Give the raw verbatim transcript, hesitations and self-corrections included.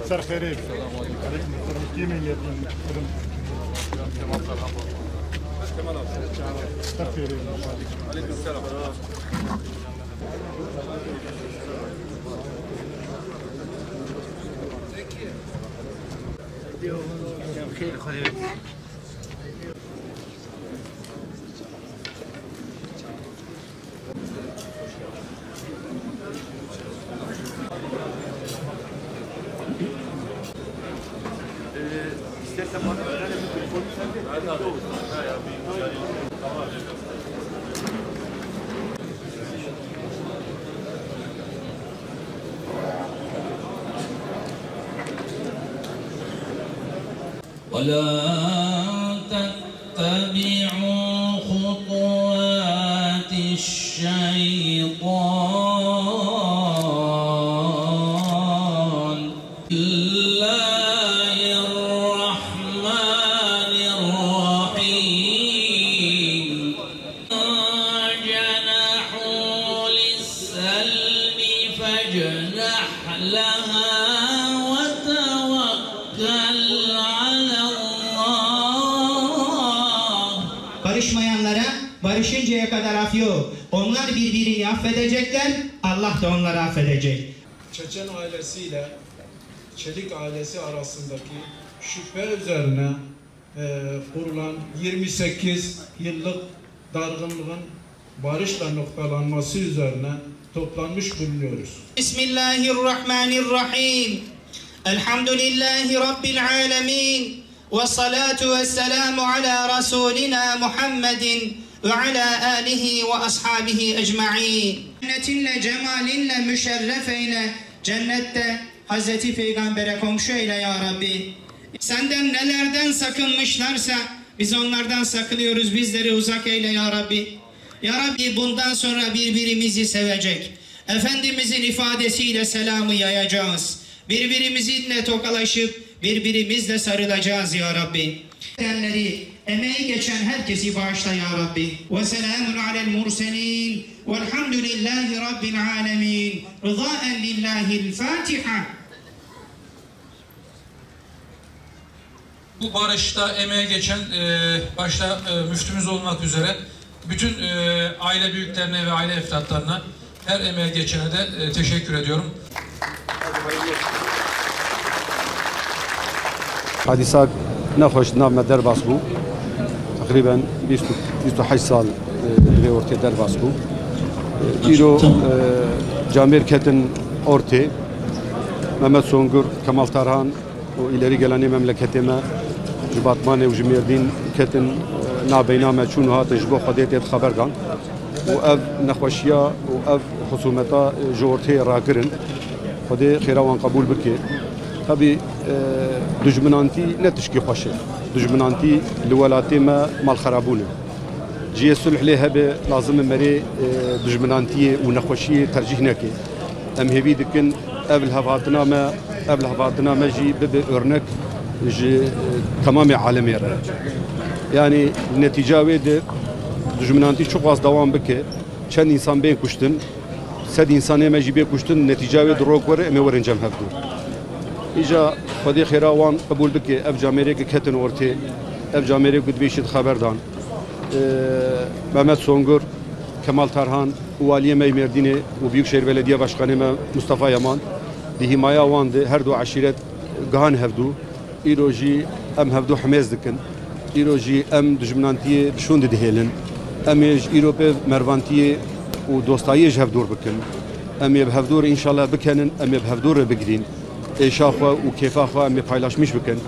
Ser xêrê. Kîmî yetin. Ser xêrê. ولا تتبعوا خطوات الشيطان. بسم الله الرحمن الرحيم. جنحوا للسلم فاجنح لها وتوكل على الله. Barışmayanlara barışıncaya kadar af yok. Onlar birbirini affedecekler, Allah da onları affedecek. Çeçen ailesiyle, Çelik ailesi arasındaki şüphe üzerine e, kurulan yirmi sekiz yıllık dargınlığın barışla noktalanması üzerine toplanmış bulunuyoruz. بسم الله الرحمن الرحيم. الحمد لله رب العالمين. والصلاة والسلام على رسولنا محمد وعلى آله وأصحابه أجمعين. Cennetinle, cemalinle müşerref eyle. Cennette Hazreti Peygamber'e komşu eyle ya Rabbi. Senden nelerden sakınmışlarsa biz onlardan sakınıyoruz, bizleri uzak eyle ya Rabbi. Ya Rabbi, bundan sonra birbirimizi sevecek, Efendimizin ifadesiyle selamı yayacağız. Birbirimizinle tokalaşıp birbirimizle sarılacağız ya Rabbi. Edenleri, emeği geçen herkesi bağışla ya Rabbi. Ve selamun alel murselin velhamdülillahi rabbil alemin. Rızaen lillahil Fatiha. Bu barışta emeğe geçen, e, başta, e, müftümüz olmak üzere bütün, e, aile büyüklerine ve aile eftatlarına, her emeğe geçene de, e, teşekkür ediyorum. Hadîsak nexweş di nav me derbas bû. Teqrîben bîst û, bîst û heşt sal, e, di vê ortê derbas bû. E, îro, e, camêr ketin ortê. Mehmet Songur, Kemal Tarhan, û îlerî gelanê memleketê me ji Batmanê û ji Mêrdîn ketin, e, nabeyna me çûn û hatin ji bo Xwedê tê xeber dan. Û ev nexweşiya û ev xusûmeta, e, ji ortê rakirin. Xwedê xêra wan qebûl bike. Tabî, e, dijminantî ne tişkî xweş e. Dijminantî li welatê me malxerabûn e. Cihê sulh lê hebe, lazim e merê, e, dijminantiyê û nexweşiyê tercîh neke. Em hêvî dikin ev lihevhatina me, ev lihevhatina me jî bibe örnek ji, e, temamê alemê re. Yanî netîca wê de dijminantî çiqas dewam bike, çend însan bên kuştin, sed însanê me jî bê kuştin, netîca wê di rok were em ê werin cem hevdû. Îca Xwedê xêra wan qebûl bike, ev camêrê ku ketin ortê, ev camêrê ku divê şî di xeber dan. Ee, Mehmet Songur, Kemal Tarhan û waliyê me yê Mêrdînê û Büyükşehir Belediye Başkanê me Mustafa Yaman, di hîmaya wan de her du eşîret gihan hevdû. Îro jî em hevdû himêz dikin. Îro jî em dijminantiyê bi şûn de dihêlin. Em ê ji îro pê mervantiyê û dostayiyê ji hevdû re bikin. Em ê bi hevdû re înşallah bikenin, em ê bi hevdû re bigirîn. Êşa xwe û kêfa xwe em ê paylaşmîş bikin.